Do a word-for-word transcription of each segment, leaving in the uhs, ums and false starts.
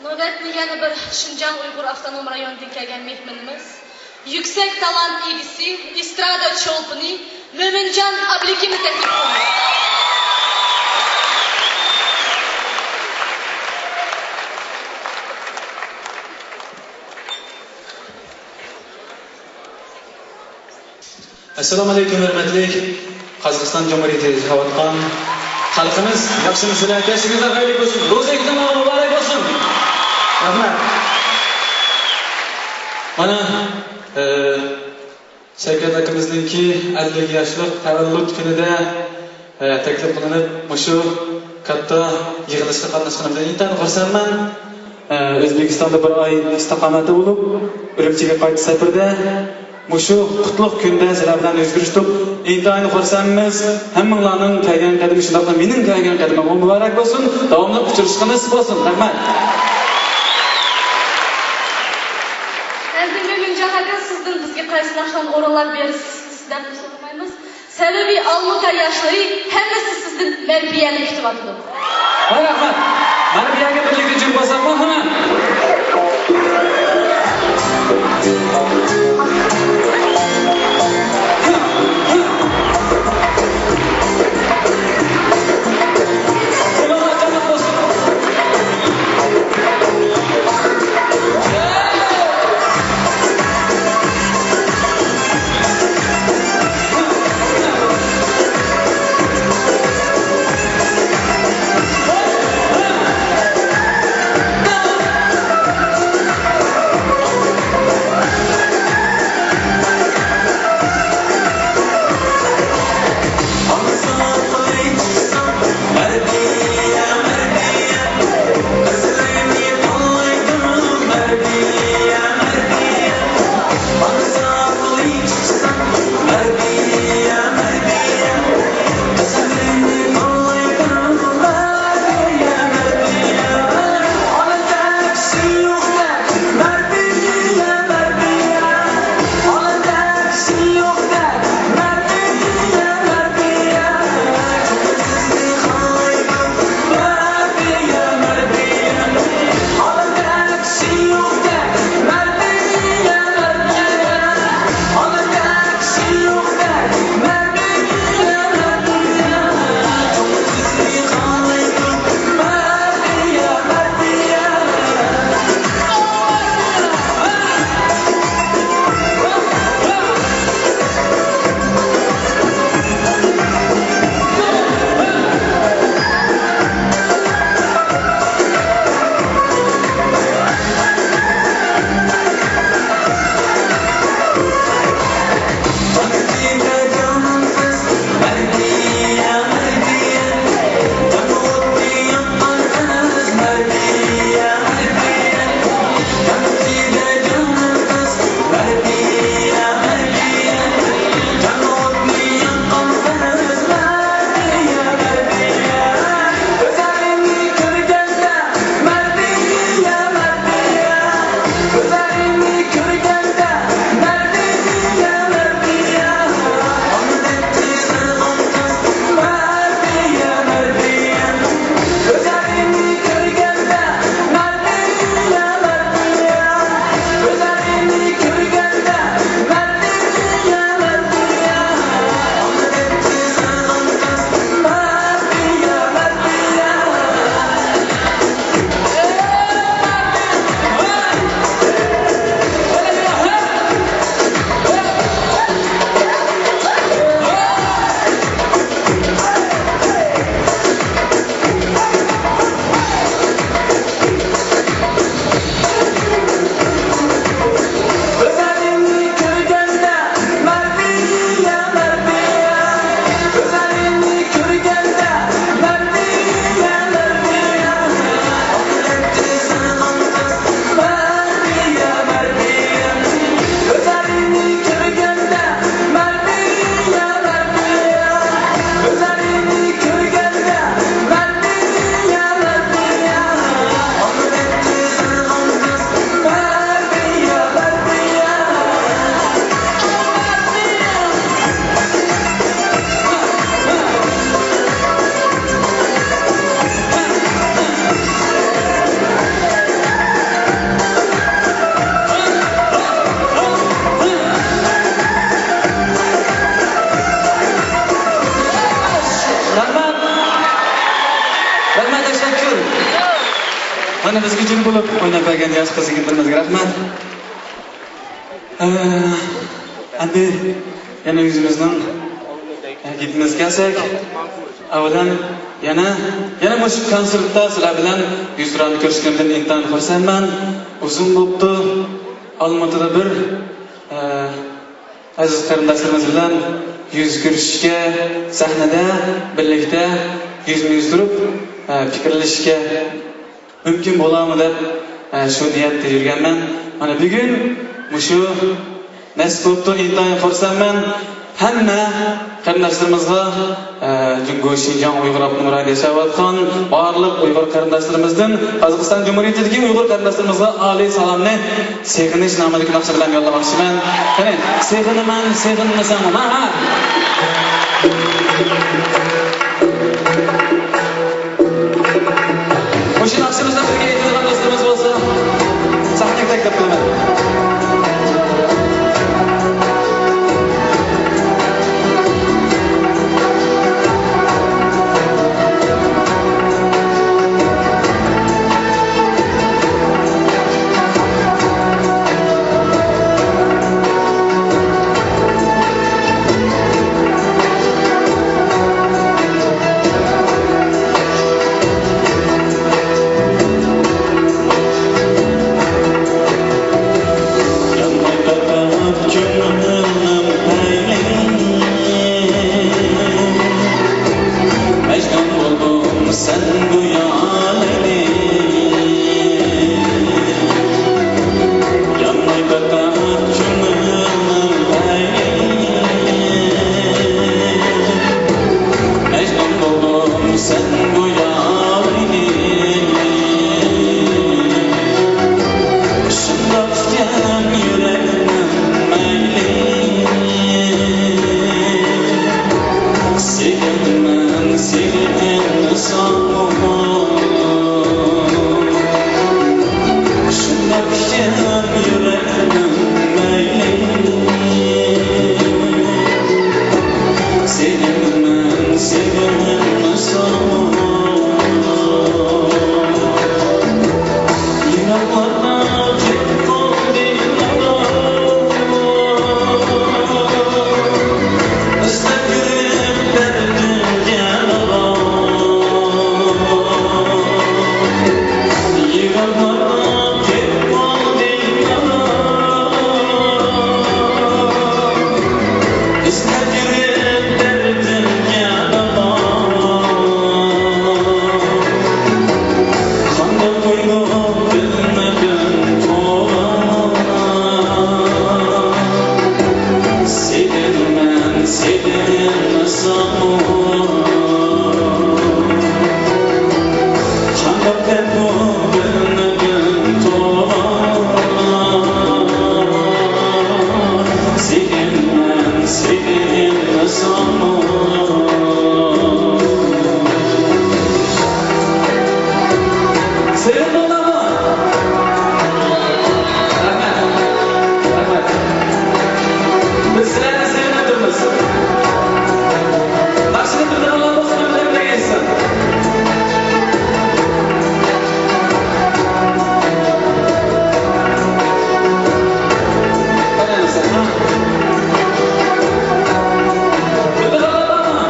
نۆۋەتتە يەنە بىر شىنجاڭ ئۇيغۇر ئاپتونوم رايونىدىن كەلگەن مېھمىنىمىز، يۈكسەك تالانت ئىگىسى، ئېسترادا چولپىنى مۆمىنجان ئابلىكىمنى تەكلىپ قىلىمىز. ئەسسالامۇ ئەلەيكۇم، ھۆرمەتلىك قازاقىستان جۇمھۇرىيىتىدە ياشاۋاتقان خەلقىمىز، ياخشىمۇسىلەر؟ كەچلىكىڭىزلەر خەيرلىك بولسۇن، روزا ھېيتىڭلار مۇبارەك بولسۇن. رەھمەت. مانا، ئە، شەۋكەت ئاكىمىزنىڭكى ئەللىك ياشلىق تەۋەللۇت كۈنىدە، ئە، تەكلىپ قىلىنىپ، مۇشۇ كاتتا يىغىلىشقا قاتناشقىنىمدىن ئىنتايىن خۇرسەنمەن. ئە، ئۆزبېكىستاندا بىر ئاي ئىستىقامەتتە بولۇپ، ئۈرۈمچىگە قايتىش سەپىرىدە مۇشۇ قۇتلۇق كۈندە سىلەر بىلەن يۈز كۆرۈشتۇق. ئىنتايىن خۇرسەنمىز. ھەممىڭلارنىڭ كەلگەن قەدىمى، شۇنداقلا مېنىڭ كەلگەن قەدىمىممۇ مۇبارەك بولسۇن. داۋاملىق ئۇچرىشىشقا نېسىپ بولسۇن. رەھمەت. ئەمدى مۆمىنجان ئاكا، سىزدىن بىزگە قايسى ناخشىلارنى ئورۇنلاپ بېرىسىز دەپ سورىمايمىز. سەۋەبى، ئالمۇتا ياشلىرى ھەممىسى سىزدىن مەربىيەنى كۈتۈۋاتىدۇ. ھاي، رەھمەت. مەربىيەگە بىرلىكتە جۈپ باساقمۇ؟ ھە؟ مانا بىزگە جىم بولۇپ ئويناپ بەرگەن ياش قىز يىگىتلىرىمىزگە رەھمەت. ئە، ئەمدى يەنە ئۆزىمىزنىڭ گېپىمىزگە كەلسەك، ئەۋۋەلەن يەنە، يەنە مۇشۇ كونسېرتتا سىلەر بىلەن يۈزتۇرانە كۆرۈشكىنىمدىن ئىنتايىن خۇرسەنمەن. ئۇزۇن بوپتۇ. ئالمۇتىدا بىر، ئە، ئەزىز قېرىنداشلىرىمىز بىلەن يۈز كۆرۈشۈشكە، سەھنىدە بىرلىكتە يۈزمۇ يۈز تۇرۇپ، ئە، پىكىرلىشىشكە مۇمكىن بولارمۇ دەپ، ئە، شۇ نىيەتتە يۈرگەنمەن. مانا بۈگۈن مۇشۇ نەسىپ بوپتۇ، ئىنتايىن خۇرسەنمەن. ھەممە قېرىنداشلىرىمىزغا، ئە، جۇڭگو شىنجاڭ ئۇيغۇر ئاپتونوم رايونىدا ياشاۋاتقان بارلىق ئۇيغۇر قېرىنداشلىرىمىزدىن، قازاقىستان جۇمھۇرىيىتىدىكى ئۇيغۇر قېرىنداشلىرىمىزغا ئالىي سالامنى سېغىنىش نامىدىكى ناخشا بىلەن يوللىماقچىمەن. قېنى، سېغىنىمەن، سېغىنمىسەڭمۇ، ھە، ھە. مۇشۇ ناخشا بىلەن بىرگە ئېيتىدىغان دوستىمىز بولسا، سەھنىگە تەكلىپ قىلىمەن. مەجنۇن بولدۇم سەن گويا لەيلى. يانماي پەقەت كۆڭلۈمنىڭ پەيلى. مەجنۇن بولدۇم سەن گويا لەيلى. شۇنداق ئىكەن يۈرەكنىڭ مەيلى. سېغىنىمەن، سېغىنساممۇ، شۇنداق ئىكەن يۈرەكنىڭ مەيلى. سېغىنىمەن، سېغىنساممۇ، يىراقلارغا كېتىپ قالدى. سېغىنىمەن، سېغىنساممۇ، قانداق دەپ بۇ كۆڭلۈمدىن تولا. سېغىنىمەن، سېغىنساممۇ. سېغىندىڭلارمۇ؟ رەھمەت. رەھمەت. بىز سىلەرنى سېغىنىپ تۇرىمىز. ناخشىنى بىلىدىغانلار بولسا، بىلەن بىلەن ئېيتسۇن. بىلىدىغانلار بارمۇ؟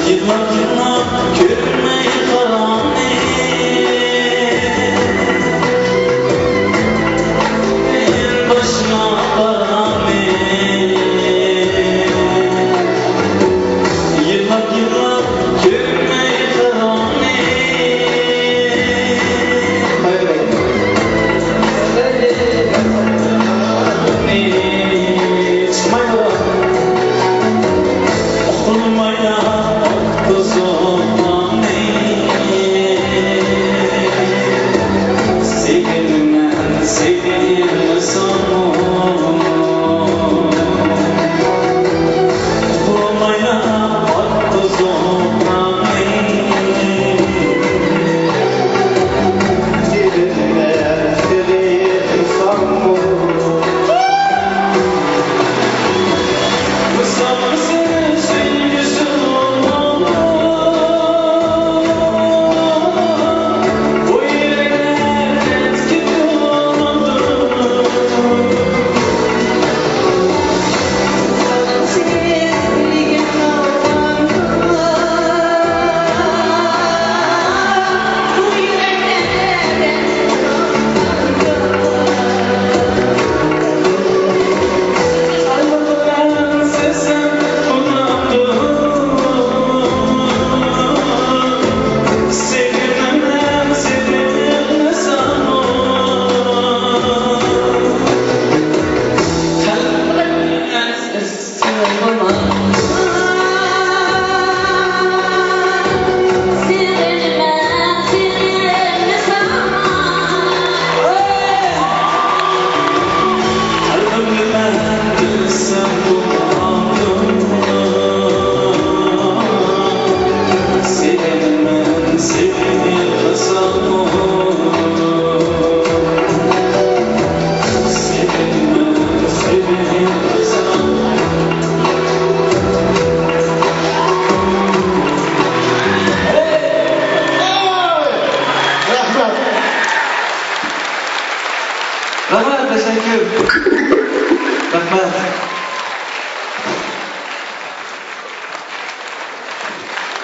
يىغلاپ يىغلاپ كۆرمەي قاراڭنى، باشلاپ باراڭنى. يىغلاپ يىغلاپ كۆرمەي قاراڭنى. چىقمايدۇ. ئۇخلىمايلا ئاتقۇزۇپ ماڭدى. سېغىنىمەن، سېغىنساممۇ، ئۇخلىمايلا ئاتقۇزۇپ ماڭدى. سېغىنىمەن، سېغىنساممۇ.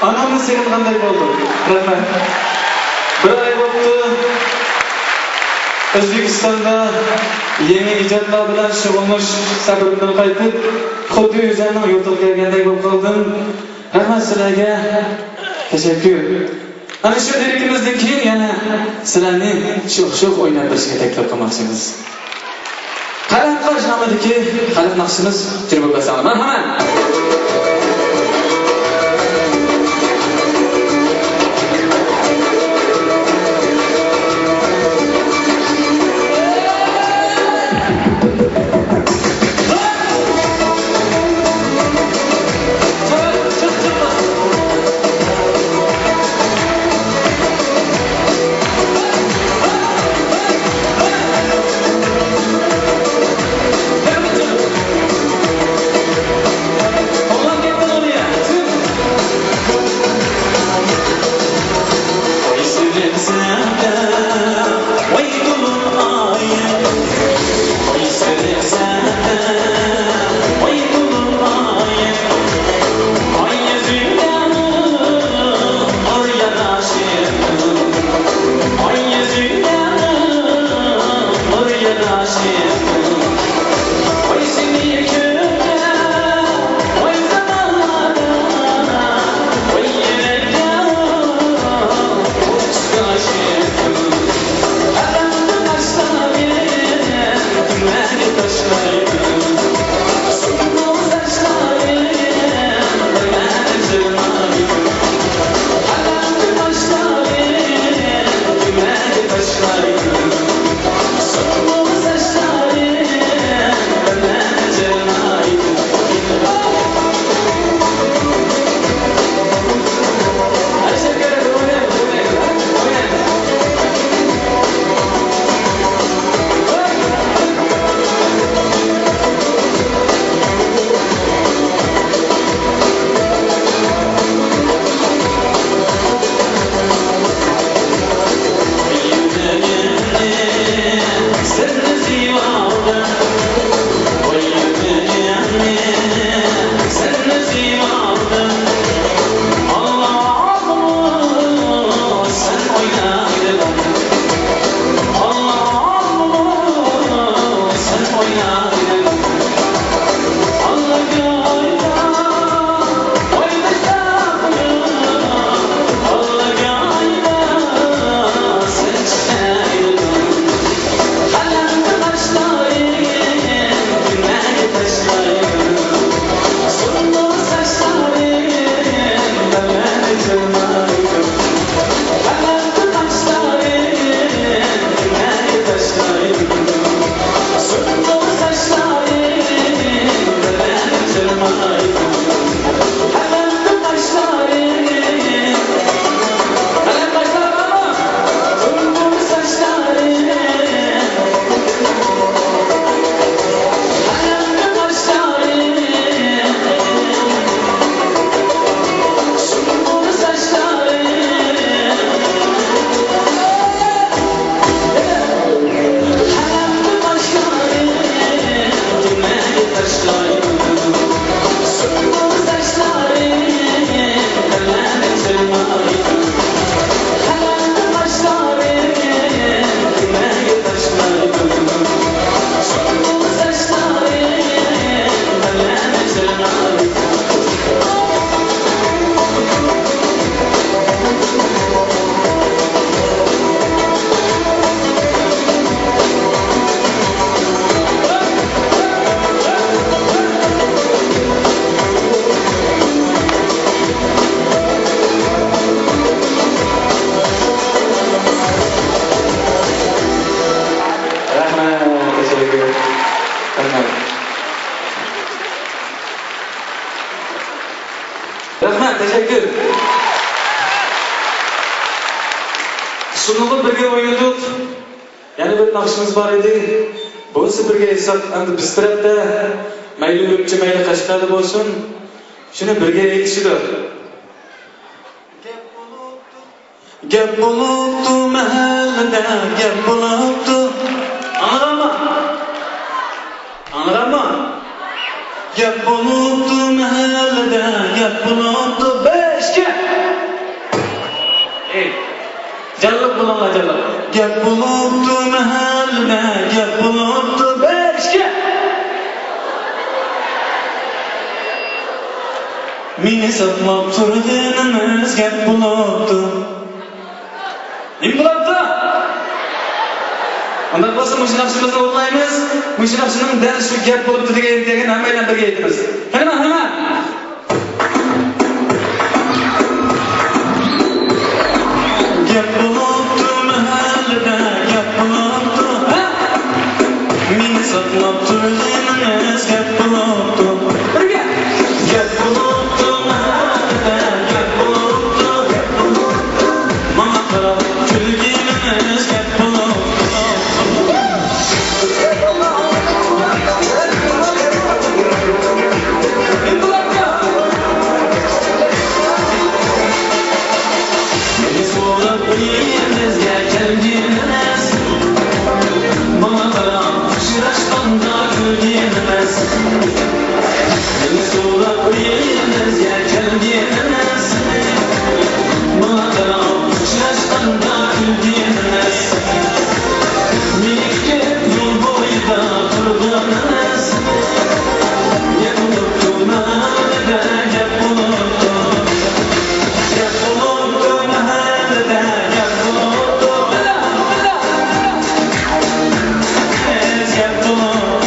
ئانامنى سېغىنغاندەك بولدۇم. رەھمەت. بىر ئاي بوپتۇ. ئۆزبېكىستاندا يېڭى ئىجادلار بىلەن شۇغۇللىنىش سەپىرىمدىن قايتىپ، خۇددى ئۆزۈمنىڭ يۇرتىغا كەلگەندەك بولۇپ قالدىم. رەھمەت سىلەرگە. تەشەككۈر. ئەنە شۇ لىرىكىمىزدىن كېيىن يەنە سىلەرنى شوخ-شوخ ئويناپ بېرىشكە تەكلىپ قىلماقچىمىز. قەلەم قاش نامىدىكى خەلق ناخشىمىز جۇرۇپ بەرسەڭلار. مەرھەمەت! رەھمەت، تەشەككۈر. رەھمەت. رەھمەت، تەشەككۈر. شۇنىڭغا بىرگە ئوينىدۇق. يەنە بىر ناخشىمىز بار ئىدى. بۇنىسى بىرگە ئېيتساق، ئەمدى بىز تەرەپتە مەيلى ئۈرۈمچى، مەيلى قەشقەردە بولسۇن، شۇنى بىرگە ئېيتىشىدۇ. گەپ بولۇپتۇ مەھەللىدە، گەپ بولۇپتۇ. ئاڭلىغانما؟ ئاڭلىغانما؟ گەپ بولۇپتۇ مەھەللىدە، گەپ بولۇپتۇ. بىر، ئىككى. گەپ بولۇپتۇ مەھەللىدە، گەپ بولۇپتۇ. بىر، ئىككى. مېنى ساقلاپ تۇرغىنىڭىز گەپ بولۇپتۇ. نېمە بولۇپتۇ؟ ئۇنداق بولسا مۇشۇ ناخشىمىزنى ئوينايمىز. مۇشۇ ناخشىنىڭ دەل شۇ گەپ بولۇپتۇ دېگەن، دېگەن ھەممەيلەن بىرگە ئېيتىمىز. قېنى، ھەممە. گەپ بولۇپتۇ مەھەللىدە، گەپ بولۇپتۇ، ھە؟ مېنى ساقلاپ تۇرغىنىڭىز گەپ بولۇپتۇ. بىرگە. گەپ بولۇپتۇ مەھەللىدە، گەپ بولۇپتۇ، گەپ بولۇپتۇ. ماڭا قاراپ كۈلگىنىڭىز گەپ بولۇپتۇ. مېنى سوراپ ئۆيىمىزگە كەلگىنىڭىز، ماڭا قاراپ ئۇچراشقاندا كۈلگىنىڭىز. مېنى سوراپ ئۆيىمىزگە كەلگىنىڭىز، ماڭا قاراپ ئۇچراشقاندا كۈلگىنىڭىز. مېنى كۈتۈپ يول بويىدا تۇرغىنىڭىز، گەپ بولۇپتۇ مەھەللىدە، گەپ بولۇپتۇ. گەپ بولۇپتۇ مەھەللىدە، گەپ بولۇپتۇ. گەپ بولۇپتۇ.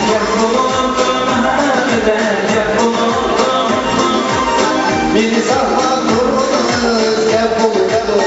گەپ بولۇپتۇ مەھەللىدە، گەپ بولۇپتۇ. مېنى ساقلاپ تۇرغىنىڭىز گەپ بولۇپتۇ.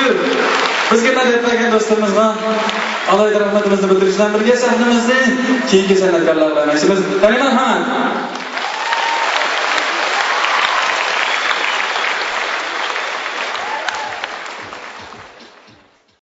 بىزگە مەدەت بەرگەن دوستلىرىمىزغا ئالاھىدە رەھمىتىمىزنى بىلدۈرۈش بىلەن بىرگە، سەھنىمىزنى كېيىنكى سەنئەتكارلار بىلەن ئاچىمىز. تەمىمەن خان.